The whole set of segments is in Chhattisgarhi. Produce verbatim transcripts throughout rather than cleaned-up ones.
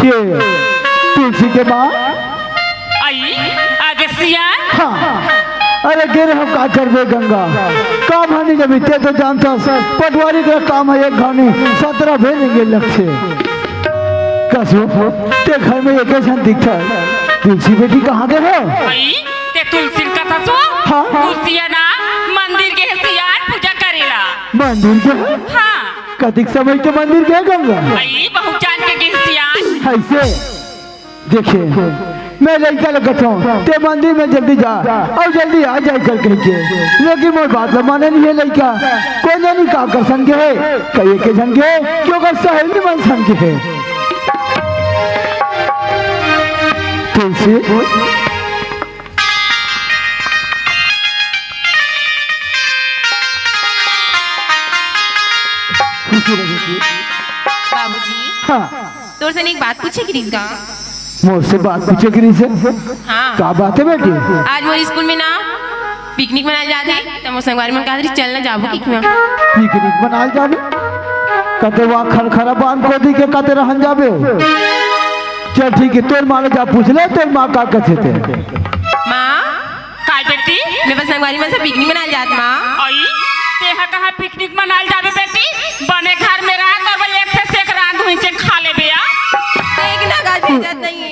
के? तुलसी के माँ? आई, आगे सियान। हाँ। अरे गे रहो, का करबे गंगा, काम हनी जब इतने तो जानता, पटवारी का काम है एक घानी, सत्रह भेजेंगे लग से। कसो, ते घर में एक झन दिखता है, तुलसी बेटी कहाँ गए हो? आई, ते तुलसी का था सो? हाँ। तुलसी है ना, मंदिर के सियान पूजा करेला। मंदिर के? हाँ। कतिक समय के मंदिर के गंगा? आई, बहुत जान के गे सियान। ऐसे? देखे, मैं लइका ल कथों, ते मंदिर में जल्दी जा अउ जल्दी आ जाए कर कहिके, लेकिन मोर बात ल माने नहीं है लइका। कोई नहीं, का कर सन के है, कहिए के झन के, कि ओकर सहेली मन सन के है। तुलसी, खुशी रहे जी। बाबूजी। हाँ। तोर से एक बात पूछे के रहिस गा। मोर से बात पूछे के रहिस हे? हाँ। का बात है बेटी? आज मोर स्कूल में ना पिकनिक मनाए जात हे, त मोर संगवारी मन कहत रहिस, "चल ना जाबो पिकनिक में।" पिकनिक मनाए जाबे? कते वा खरखरा बांध कोती के कते रहन जाबे? चल ठीक है, तोर माँ ले जा पूछ ले, तोर माँ का कथे ते। माँ, काय बेटी? मैं बस संगवारी मन से पिकनिक मनाए जात माँ। अई, तेहा कहाँ पिकनिक मनाए जाबे बेटी? बने घर में रह, तोर बर एक से सेक रांध हुई चे खा लेबे या। देख ना, गाजी इज्जत नहीं है।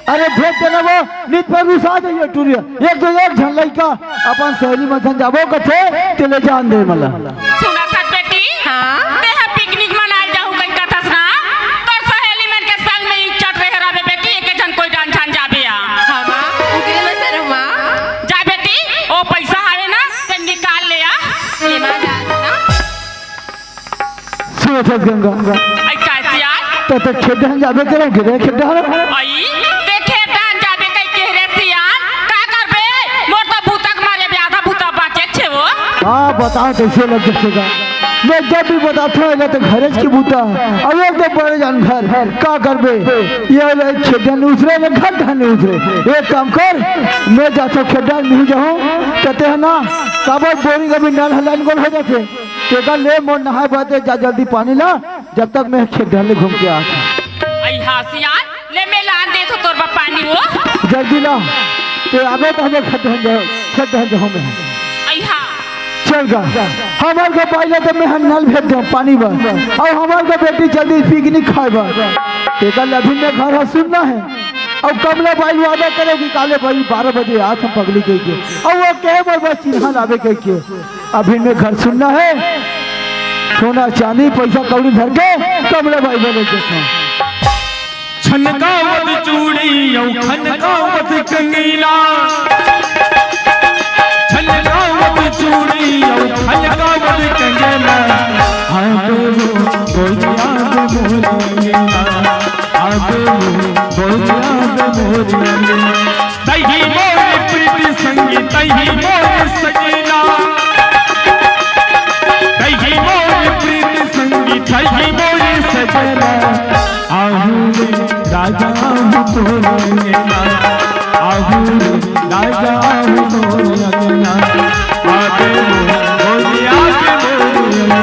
अरे भेज देना वो, नित पर रुसा जाइए टूरिया। एक दो एक झन लइका अपन सहेली मन झन जाबो कथे, ते ले जान दे मला। सुना था बेटी? हाँ? तेहा पिकनिक मनाए जाहूँ कही कथस ना, तोर सहेली मन के संग में इज्जत रहे रहबे बेटी, एके झन कोई डांझान जाबे या। हाँ माँ, उगरे में सर माँ। जा बेटी, ओ पैसा हवे ना, ते निकाल ले आ। ले माँ, जा ना। सुनत हस गंगा? आई का सियान? त, त खेत डहन जाबे करे, गिरे खेत डहन? आई, ते खेत डहन जाबे कही के रे सियान, का करबे? मोर तो भूतक मारे बे आधा भूता बाँचे छे वो। हाँ, बताओ कैसे लग जथे गा। मैं जब भी बताथों, एला तो घरेच के बूता। अब एक तो बड़े जान घर, का करबे? ये ले खेत डहन उतरे, मैं घर डहन उतरे। एक काम कर, मैं जाथों खेत डहन नहीं जाहूँ, त तेह ना, काबर बोरिंग अभी नल हलाइन गोल हो जाथे। तेकर ले मोर नहाए बर दे, जा जल्दी पानी ला, जब तक मैं खेत डहर ले घूम के आत हूँ। आई हाँ सियान, ले मैं लान देथों तोर बर पानी वो। जल्दी ला, ते आबे त हमें खेत डहर जाओ, खेत डहर जाओ मैं। आई हाँ। चल गा, हमार घर पाई ला त मैं हर नल भेज दे पानी बर, अउ हमार घर बेटी जल्दी पिकनिक खाए बर। तेकर ले अभी मैं घर ह सुनना है, अउ कमला बाई वादा करे कि काले भाई बारह बजे आत हम पगली कह के, अउ वो कहे बर बस चिन्हा लाबे कह के। अभी मैं घर सुनना है, सोना चांदी पैसा कौड़ी धर के कमला बाई बने देखा। छनकावत चूड़ी अउ खनकावत कंगना, छनकावत चूड़ी अउ खनकावत कंगना, आबे वो गोरिया दे मोर अंगना, आबे वो गोरिया दे मोर अंगना। तही मोर प्रीत संगी, तही मोर सजना। तही मोर प्रीत संगी, तही मोर सजना। आहू रे राजा आहू तोर अंगना। आहू रे राजा आहू तोर अंगना। आबे मोर गोरिया के मोर अंगना।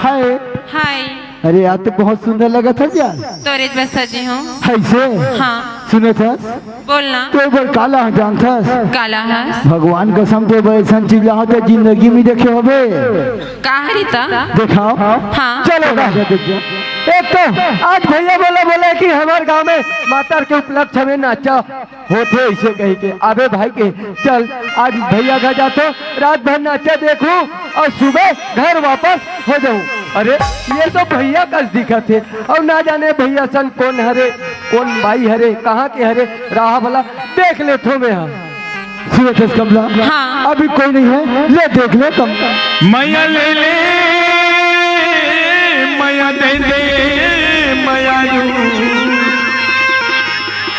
हाय। हाय। अरे यार, तो बहुत सुंदर लगत हस यार। तोरे बस सजी हूँ। है से? हाँ। सुनत हस? बोलना। तो एक बार काला ह जानथस? काला हस? भगवान कसम, तो बर अइसन चीज ला होथे जिंदगी में देखे होबे। का हरी त? देखाओ। हाँ। चलो राजा देख जा। एक तो आज भैया बोला, बोला कि हमार गांव में मातर के उपलक्ष्य में नाचा होथे अइसे कही के। अबे भाई के चल, आज भैया घर जाथों, रात भर नाचा देखहूँ अउ सुबह घर वापस हो जाहूँ। अरे, ये तो भैया कस दिखत हे, अउ ना जाने भैया सन कोन हरे, कोन बाई हरे, कहाँ के हरे, राह भला देख लेथों मैं हा। सुनत हस कमला? हाँ। अभी कोई नहीं है, ले देख ले कमला। मया ले ले, मया दे दे, मया रू।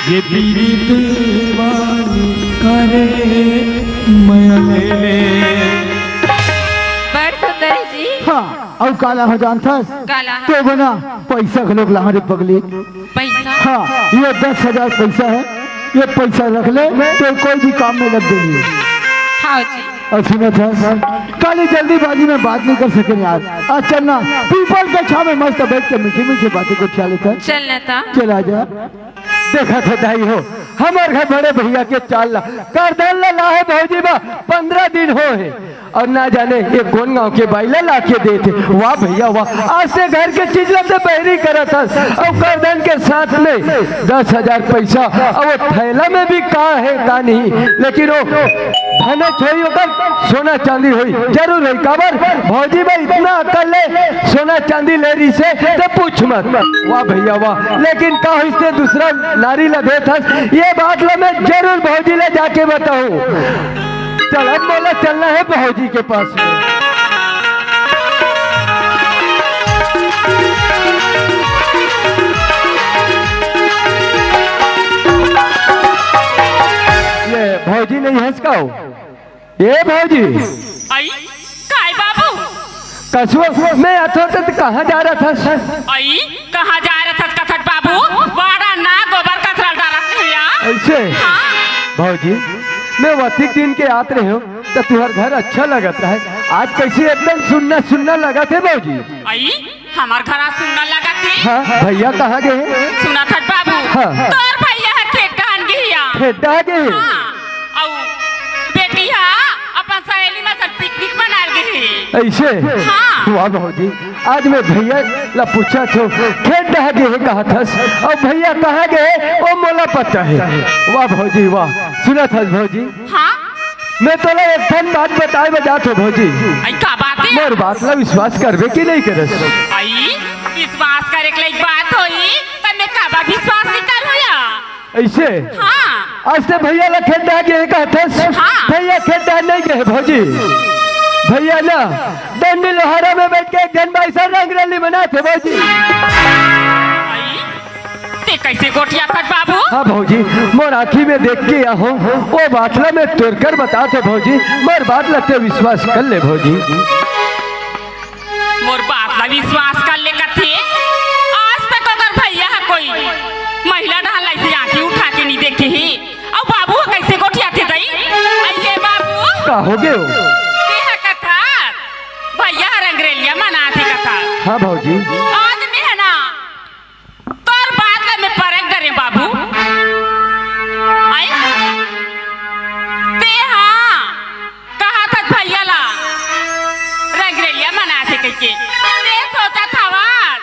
ये पीरी दीवानी करे, मया ले ले। बड़ सुंदर है जी। हाँ, अउ काला ह जानथस? काला ह। तो बना, पैसा घलोक लाहूँ रे पगली। पैसा? हाँ, ये दस हजार पैसा है, ये पैसा रख ले, तो कोई भी काम में लग जाइए। हाँ जी। और सुनत हस, काली जल्दीबाजी में बात नहीं कर सके यार। आज चलना, पीपल के छाव में मस्त बैठ के मीठी मीठी बातें गोठिया लेथन। चल ना ता। चल आ जा। देखत हो दाई हो, हमर घर बड़े भैया के चाल ला, करधन ला लाहे भौजी बा, पंद्रह दिन हो हे, और ना जाने ये कोन गांव के बाई ला लाके देथे। वाह भैया वाह, आज से घर के चीज ला ते बहरी करत हस, और करधन के साथ में दस हजार पैसा, और वो थैला में भी का हे का नहीं, लेकिन वो धन छोई ओकर सोना चांदी होई, जरूर होई। काबर भौजी बा इतना अकल ले, सोना चांदी ले रही से ते पूछ मत। वाह भैया वाह, लेकिन का होइस ते दूसरा नारी ला देत हस, ये बात ला मैं जरूर भौजी ला जाके बताऊं। चल, अब मोला चलना हे भौजी के पास में। ये भौजी नहीं हंस का हो? ए भौजी। आई, काय बाबू? कसुआ, मैं आथो त कहाँ जा रहा था? आई, कहाँ जा रहा था कथत बाबू? बाड़ा ना गोबर कचरा डालत भैया। ऐसे? हाँ। भौजी, मैं वतिक दिन के आत रहे हूँ, त तुहर घर अच्छा लगत रहे। आज कैसे एकदम सुन्ना सुन्ना लगत हे भौजी? आई, हमर घर आज सुन्ना लगत हे। हाँ, भैया कहाँ गए हैं? सुनत हस बाबू, हाँ। तोर भैया ह खेत डहन गे हिया। खेत डहा गए हैं? हाँ, अउ बेटी ह अपन सहेली मन संग पिकनिक मनाए गे हे। ऐसे? हाँ। वाह भौजी, आज मैं भैया ला पूछा थो, खेत डहा गए हैं कहा थस, और भैया कहाँ गए हैं, वो मोला पता है। वाह भौजी, वाह। सुनत हस भौजी, हाँ? मैं तोला एक ठन बात बताए बर जात हो भौजी। आई का बात हे? मोर बात ला विश्वास करबे कि नहीं करस? आई, विश्वास करे के लायक बात होई, त मैं काबर विश्वास नहीं करूँ या? ऐसे? हाँ। आज ते भैया ला खेत डहा गे हे कहथस? हाँ। भैया खेत डहा नहीं गे हे भौजी। भैया ना डंडी लोहारा में बैठ के एक झन बाई सन रंगरेली मनाथे भौजी। आई, ते कैसे गोठियाथस बाबू? हाँ भौजी, मोर आँखी में देख के आहो, वो बात ला मैं तोर कर बतात हो भौजी, मोर बात ला ते विश्वास कर ले भौजी। मोर बात ला विश्वास कर ले कथे, आज तक अगर भैया ह कोई महिला डहन ला ऐसे आँखी उठा के नहीं देखे हे, अउ बाबू ह कैसे गोठियाथे दई? अइये बाबू। का हो गयो? ते ह कथा, भैया ह रंगरेलिया मनाथे कथा। हाँ भौजी। आज मैं ह ना तोर बात ला मैं परख डरे बाबू। आई? ते हा कहा था भैया ला रंगरेलिया मनाथे कहिके। ते सोचत हवस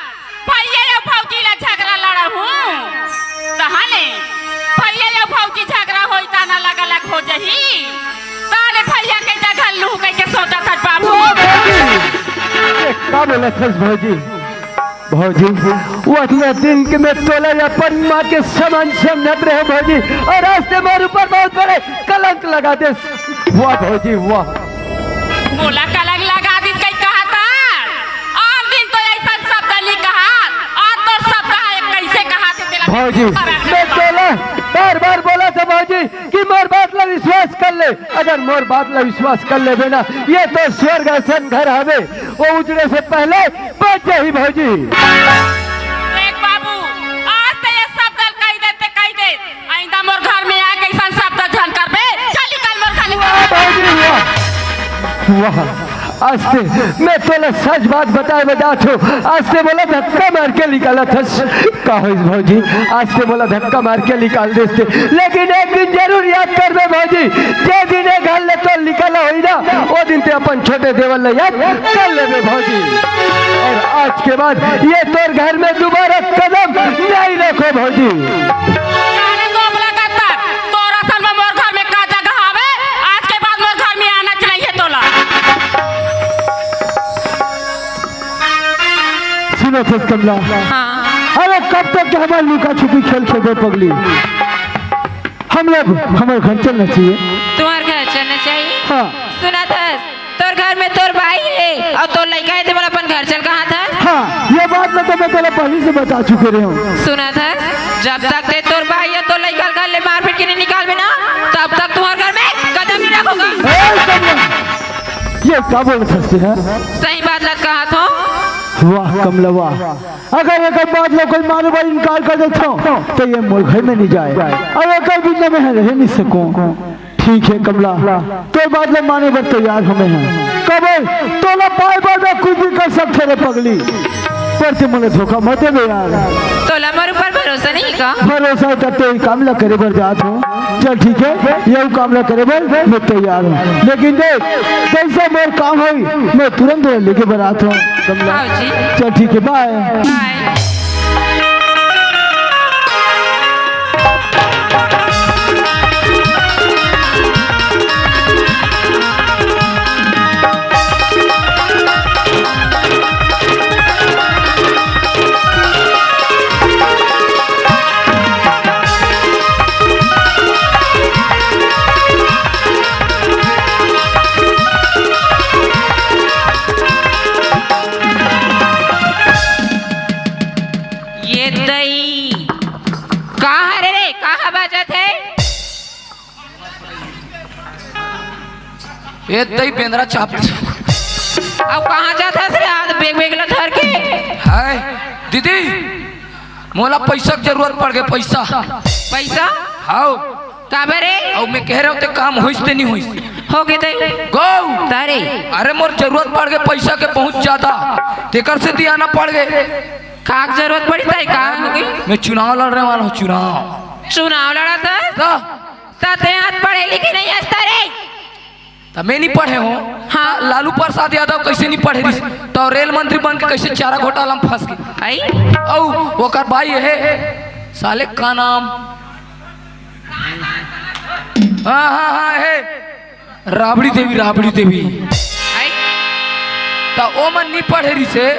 भैया या भौजी ला झगरा लड़हूँ। तहाने भैया या भौजी झगरा होई ताना लगा लग हो जही। ताने भैया के जगह लूँ कहिके सोचत हस बाबू। ए, का बोलत हस भौजी? भौजी, वो अतना दिन के मैं तोला अपन माँ के समान समझत रहे भौजी, अउ आज ते मोर ऊपर बहुत बड़े कलंक लगा देस। वाह भौजी, वाह। मोला कलंक लगा दिस कहि कहा था? आन दिन तो अइसन शब्द नहीं कहा, आज तो शब्द है, कैसे कहा थे तेरा भौजी, मैं तोला बार बार बोला था भौजी, कि मोर बात ला विश्वास कर ले। अगर मोर बात ला विश्वास कर लेबे ना, ये तो स्वर्ग असन घर हवे, वो उजड़े से पहले बच जाही भौजी। देख बाबू, आज ते ये शब्द ल कहि दे, ते कहि दे, आइंदा मोर घर में आके अइसन शब्द झन करबे, चल निकल मोर घर ले। वाह भौजी, वाह। वाह। आज ते मैं तोला सच बात बताए बर जात हूँ। आज ते मोला धक्का मार के निकालत हस। का होइस भौजी? आज ते मोला धक्का मार के निकाल देस ते। लेकिन एक दिन जरूर याद करबे भौजी, जे दिन ए घर ले तोर निकला होई ना, वो दिन ते अपन छोटे देवर ला याद कर लेबे भौजी। अउ आज के बाद ये तोर घर में दोबारा कदम नहीं रखो भौजी। अरे दोगला गद्दर, तोर असन में मोर घर में का जगह हवे? आज के बाद मोर घर में आना चाहिए तोला। सुनत हस कमला। हाँ। अरे कब तक के हमर लुका छुपी खेल खेलबे पगली? हम लोग, हमर घर चलना चाहिए। तुम्हार घर चलना चाहिए? हाँ। सुनत हस, तोर घर में तोर बाई हे अउ तोर लइका हे, ते मोला अपन घर चल कहा था? हाँ, ये बात मैं तो मैं तोला पहले से बता चुके रहे हूँ। सुनत हस, जब तक ते तोर बाई या तोर लइका घर ले मारपीट के नहीं निकालबे ना, तब तक तुम्हार घर में कदम नहीं रखूंगा। ए, कमला, ये का बोलत हस ते, हाँ? सही बात ला कहा थो। वाह कमला वाह, अगर एकर बात ला कोई माने बर इनकार कर देथो, तो ये मोर घर में नहीं जाए, अउ एकर बिना मैं रह नहीं सकूं। ठीक हे कमला, तोर बात ला माने बर तैयार हमें हैं। कबे तोला पाए बर मैं कुछ भी कर सकथे रे पगली, पर ते मोला धोखा मत देबे यार। तोला मोर ऊपर भरोसा नहीं का? भरोसा हे त तो ये काम ला करे बर जात हूँ। चल ठीक हे, ये काम ला करे बर मैं तैयार हूँ, लेकिन देख जैसा मोर काम होई मैं तुरंत तोला लेके बर आत हूँ कमला। हाँ जी। चल ठीक हे, बाय। बाय। ये दई, का हरे रे, का बाजत हे? ए दई बेंदरा चाप। अब कहाँ जात हस रे, हाथ बेग बेग ला धर के? हाय दीदी, मोला पैसा के जरूरत पड़ गे, पैसा। पैसा? हाव। काबर रे? अउ मैं कहे रहेंव ते काम होइस ते नहीं होइस? हो गे दई। गो। तारे। अरे मोर जरूरत पड़ गे पैसा के बहुत ज्यादा, तेकर सेती आना पड़ गे। का के जरूरत पड़ी ताई, का हो गे? मैं चुनाव लड़ रहे वाला हूँ, चुनाव। चुनाव लड़त हस? त? त ते हाथ पढ़े लिखे नहीं हस तारे? त मैं नहीं पढ़े हूँ। हाँ। लालू प्रसाद यादव कैसे नहीं पढ़े रहिस? त रेल मंत्री बन के कैसे चारा घोटाला में फंस गे? आई? अउ ओकर भाई हे, साले का नाम? हाँ, हाँ, हाँ, हे। राबड़ी देवी, राबड़ी देवी। आई? त ओमन नहीं पढ़े रहिसे,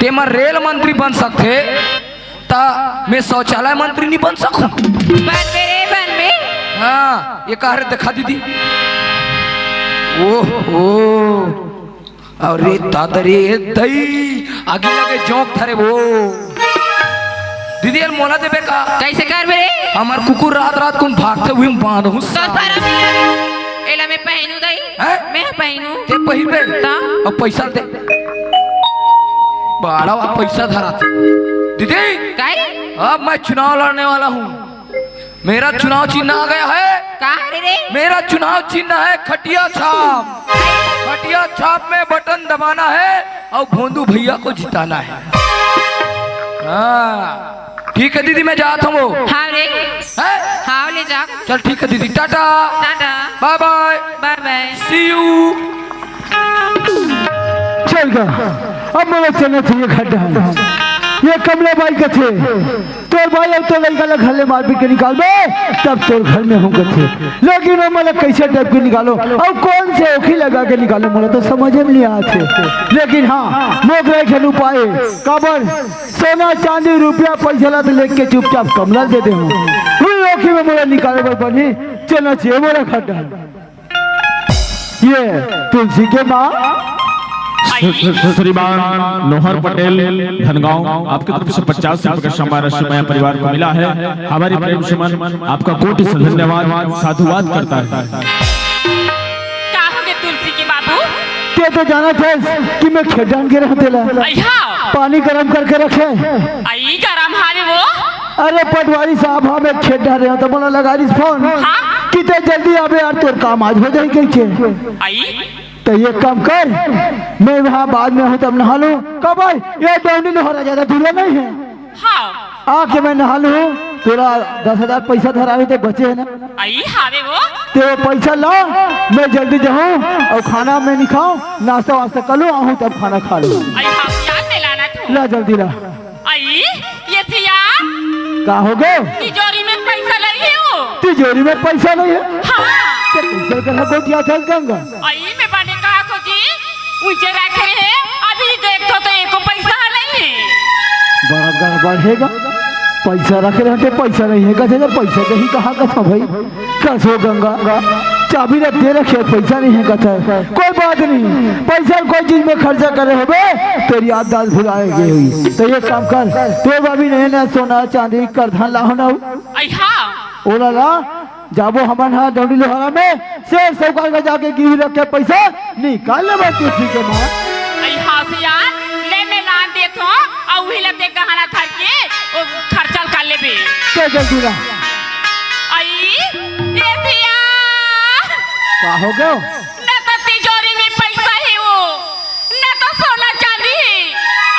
तेमन रेल मंत्री बन सकथे, त मैं शौचालय मंत्री नहीं बन सकूं? बनबे रे, बनबे। हाँ, ये कहा रे, देखा दीदी। ओहो, अरे दादा रे दई, आगी लगे जोंक धरे वो। दीदी, एला मोला देबे का? कैसे करबे रे? हमर कुकुर रात रात कुन भागथे, उही में बांधहूं। तो सारा मिला। एला मैं पहनू दई? हैं? मैं पहनू। ते पहिरबे? ता? अब पैसा दे। बड़ा वा पैसा धरा। दीदी, काई? अब मैं चुनाव लड़ने वाला हूँ। मेरा चुनाव चिन्ह आ गया है। का हरे रे? मेरा चुनाव चिन्ह है खटिया छाप। खटिया छाप में बटन दबाना है और भोंदू भैया को जिताना है। हाँ, ठीक है दीदी, मैं जात हूँ। हाँ रे। हैं? हाँ, ले जा। चल ठीक है दीदी, टाटा। टाटा। बाय बाय। बाय बाय। See you। चल गा, अब मोला चलना चाहिए घर डहर। ये कमला बाई कथे, तोर बाई अउ तोर लइका ला घर ले मारपीट के निकालबे, तब तोर घर में हूँ कथे। लेकिन वो मोला कैसे डब के निकालो, अउ कौन से ओखी लगा के निकालो, मोला तो समझ में नहीं आत हे। लेकिन हाँ, मोकरा एक ठन उपाय हे, काबर सोना, चांदी, रुपया, पैसा ला तो लेके चुपचाप कमला दे दे हूँ। उही ओखी में मोला निकाले बर बनही, चलना चाहिए मोला घर डहर। ये तुलसी के माँ। श्री-, श्री-, श्रीमान नोहर पटेल धनगांव, आपकी तरफ से पचास रुपए का शानदार राशि मया परिवार को मिला है। हमारी प्रेम सुमन आपका कोटि से धन्यवाद, साधुवाद करता है। का हो गे तुलसी के बाबू? ते तो जानत हस कि मैं खेत डांड के रहते ला। अइहा। पानी गरम करके रखे। अई गरम हावे वो। अरे पटवारी साहब, हाँ, मैं खेत डांड रहे हूँ तो मोला लगा दिस फोन हाँ? कि ते जल्दी आबे यार, तोर काम आज हो जाही कहिके। अई? तो ये काम कर, मैं वहाँ बाद में हूँ तब नहा लूँ। कब भाई, ये डौंडी लोहरा ज्यादा दूर नहीं है। हाँ। आके मैं नहा लूँ, तोला दस हजार पैसा धरावे ते बचे है ना? अई हावे वो। ते वो पैसा ला, मैं जल्दी जाऊँ अउ खाना मैं नहीं खाऊँ, नाश्ता वास्ता कर लूँ, आहूँ तब खाना खा लूँ। अई हाँ, याद दिलाना तू। ला जल्दी ला। अई, ये सिया। का हो गे? तिजोरी में पैसा नहीं है वो। तिजोरी में पैसा नहीं है? हाँ। ते पैसा कर गोटिया चल गंगा। अई, मैं बने कहा को जी, उजे रखे हे, अभी देखो तो एको पैसा नहीं है। बड़ा गड़बड़ हे गा। पैसा रखे रहे ते पैसा नहीं है, कथे पैसा कहीं कहाँ कथा भाई? कस हो गंगा, चाबी रख दे रखे, पैसा नहीं है कथा। कोई बात नहीं, पैसा कोई चीज में खर्चा करे होबे, तेरी याद दाल भुलाए गए हुई। तो ये काम कर, तो भाभी नहीं ना सोना चांदी करधन लाहो ना। अई हाँ। ओ ला ला, जाबो हमन हा डौंडी लोहरा में, सेठ साहूकार में जाके गिरवी रख के पैसा निकाल लेबो तुलसी के माँ। अई हाँ सियान, ले मैं लान देत हूँ, अउ उही ला ते गहना धर के, ओ खर्चा कर लेबे। चल जल्दी ला। अई, ये सियान। का हो गयो? न तो तिजोरी में पैसा हे वो, न तो सोना चांदी हे।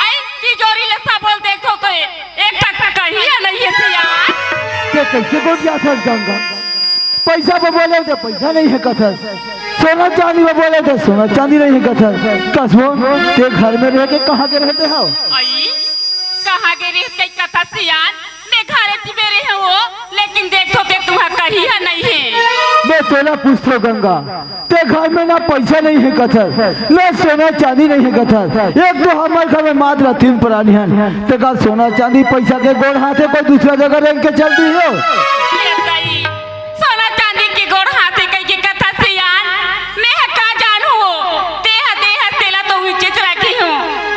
अई तिजोरी ला सबो ल देखथों तो एक ठा कहीं हे नहीं हे सियान। ते कइसे गोठियाथस गंगा? पैसा बर बोले त पैसा नइ हे कथस, सोना चांदी बर बोले त सोना चांदी नइ हे कथस। कस वो, ते घर में रहे के कहाँ के रहे हव? अई, कहाँ के रहे कथस सियान? मैं घरे च में रहे हँव वो, लेकिन देखथों ते तुँहर कहीं हे नइ हे। मैं तोला पूछथों गंगा, ते घर में ना पैसा नइ हे कथस, ना सोना चांदी नइ हे कथस। एक तो हमर घर में मात्र तीन परानी हन, ते का सोना चांदी पैसा के गोड़ हाथ हे, कोई दूसरा जगह रेंग के चल दिही हो। ए दाई, सोना चांदी के गोड़ हाथ हे कहिके कथस सियान, मैं ह का जानहूँ? ते ह दे हस तेला तो उहिचेच राखे हँव,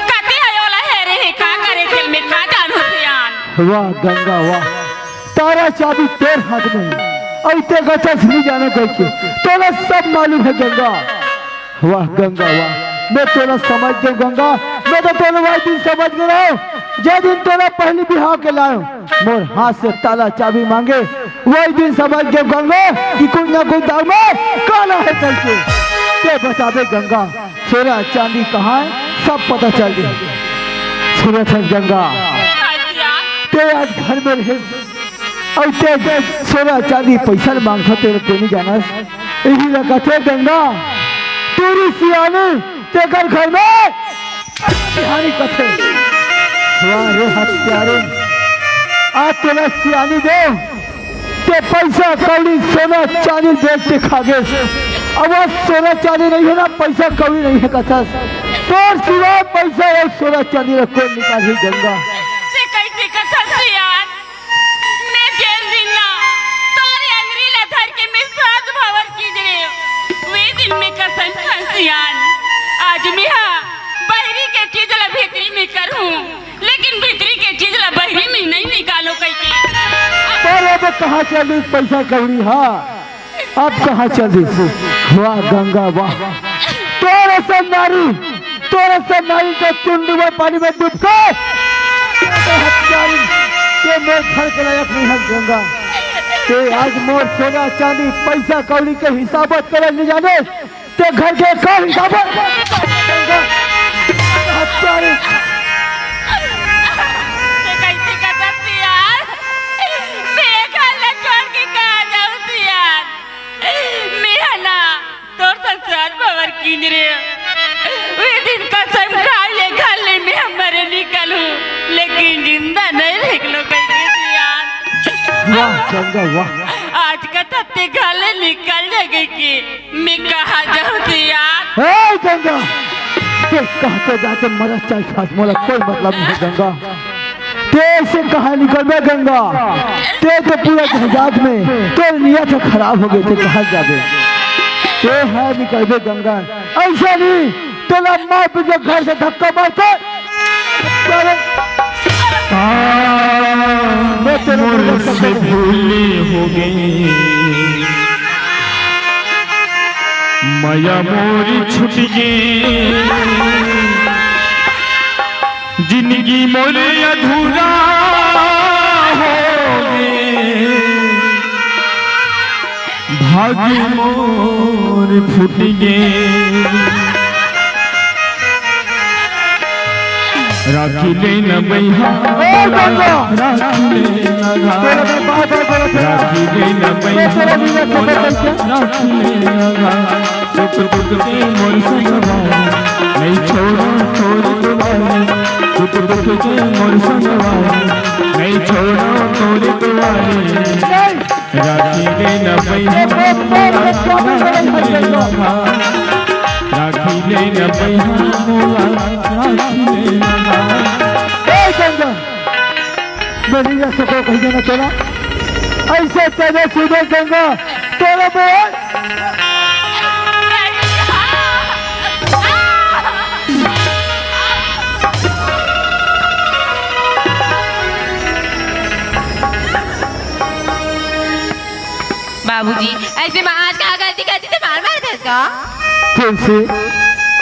का ते ह ओला हेरे हे का करे तेला मैं का जानहूँ सियान। वाह गंगा वाह, ताला चाबी तोर हाथ में हे, अउ ते कथस नइ जानँव कहिके, तोला सब मालूम हे गंगा। वाह गंगा वाह, मैं तोला समझ गेंव गंगा, मैं तो तोला वही दिन समझ गे रहेंव, जे दिन तोला पहली बिहाव के लाएंव, मोर हाथ से ताला चाबी मांगे, वही दिन समझ गेंव गंगा कि कुछ ना कुछ दाव में काला हे कहिके। ते बताबे गंगा, सोना चांदी कहाँ हे, सब पता चल जाही। सुनत हस गंगा, ते आज घर में रहे, अउ ते सोना चांदी पैसा ल मांगथस, तेला तो नइ जानस। इही ल कथे गंगा, टूरी सियानी, तेकर घर में बिहानी कथे। वाह रे हत्यारे, आज तोला सियानी दे, ते पैसा कौड़ी सोना चांदी बेच के खा गेस। अब आज सोना चांदी नइ हे ना, पैसा कौड़ी नइ हे कथस। तोर सिवा पैसा अउ सोना चांदी ला कोन निकालही गंगा? ते कइसे कथस सियान? मैं जेन दिन ना तोर अंगरी ला धर के मैं सात भावर कीन रहेंव, वे दिन मैं कसम खाएंव सियान। आज मैं हा बहिरी के चीज ला भीतरी में करहूँ, लेकिन भीतरी के चीज ला बहिरी में नइ निकालों कहिके। पर अब कहाँ चल दिस पैसा कौड़ी हा? अब कहाँ चल दिस? वाह गंगा वाह, तोर असन नारी, तोर असन नारी के चुंडू में पानी में डूब के, ते मोर घर के लायक नइ हस गंगा। ते आज मोर सोना चांदी पैसा कौड़ी के हिसाब करे नइ जाने, ते घर के का हिसाब हे? गंगा, हत्यारे। ते कइसे कथस सियान? मैं घर ला छोड़ के कहाँ जाहूँ सियान? मैं हा ना तोर संग सात भावर कीन रहेंव। वे दिन कसम खा ले घर ले मैं हा मरे निकलहूँ, लेकिन जिंदा नइ निकलों कहिके सियान। वाह गंगा वाह। आज कथस ते घर ले निकल जा कहिके, मैं कहाँ जाहूँ सियान? ए गंगा, ते कहाँ तो जाके मरस चाहे खास, मोला कोई मतलब नइ हे गंगा। ते अइसे कहाँ निकलबे गंगा? ते तो पूरा जहाज में तोर नियत ह खराब हो गे, ते कहाँ जाबे? ते हा निकलबे गंगा, अइसे नइ, तोला मार पीट के घर से धक्का मार के, चले। आ, मैं तेरे मोर से भूल हो गई, मया मोर छूट गई। जिंदगी मोर अधूरा हो गे, भाग मोर फूट गे। राखी ले न बइहा ए, मोला, गंगा। राखी ले न गा। तेरा मैं बार बार बोला था। राखी ले न बइहा मोला, राखी ले न गा। सुख दुख के मोर संगवारी, नइ छोड़ों तोर दुआरी। सुख दुख के मोर संगवारी, नइ छोड़ों तोर दुआरी। राखी ले न बइहा मोला, राखी ले न गा। राखी ले न बइहा मोला, राखी ले न गा। ए गंगा, मैं नइ रह सकँव कहिके ना तोला। अइसे तेरे सुधर गंगा, तेरे बोल। बाबूजी, अइसे मैं आज का गलती कर दिस ते मार मार देस का? तुलसी,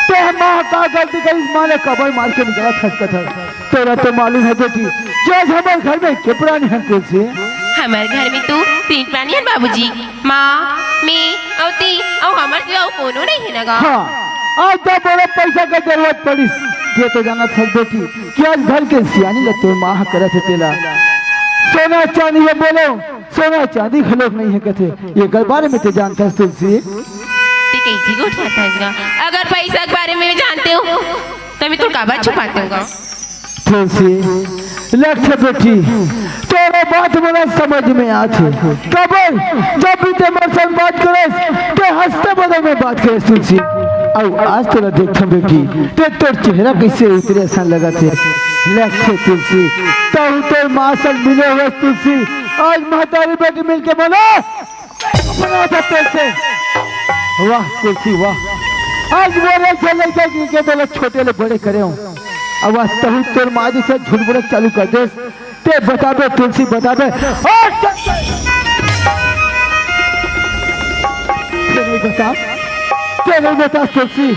ते माँ का गलती करिस, माँ ने कबर मार के निकालत हस कथस। तोला तो मालूम हे बेटी, आज हमर घर में के प्राणी हन तुलसी? हमर घर में तो तीन प्राणी हन बाबूजी, माँ, मैं अउ तैं, अउ हमर सिवा अउ कोनो नहीं हे न गा। हाँ, आज जब मोला पैसा के जरूरत पड़िस, तैं तो जानत हस बेटी कि आज घर के सियानी ल तोर माँ ह करत हे तेला। सोना चांदी ल बोलो, सोना चांदी घलोक नहीं हे कथे, एकर बारे में तैं जानत हस तुलसी? तैं कइसे गोठियाथस गा? अगर पैसा के बारे में जानतेंव, त मैं तोर काबर छुपातेंव गा? तुलसी, लक्ष्य बेटी, तोर बात मोला समझ में आथे। काबर, जब भी तैं मोर संग बात करेस, तैं हंसते बदन में बात करेस तुलसी। अउ आज तोला देखथंव बेटी, तैं तोर चेहरा कइसे उतरे असन लगत हे। लक्ष्य तुलसी, तहूँ तोर माँ संग मिले हवस तुलसी। आज महतारी बेटी मिलके मोला बना था तेरे से। वाह तुलसी वाह, आज मोर एक झन लइका के, के तोला छोटे ले बड़े करे हंव। अब आज तहूँ तोर माँ जइसे झूठ बोले चालू कर देस। तैं बताबे तुलसी, बताबे। और तैं नहीं बता, तैं नहीं बता तुलसी।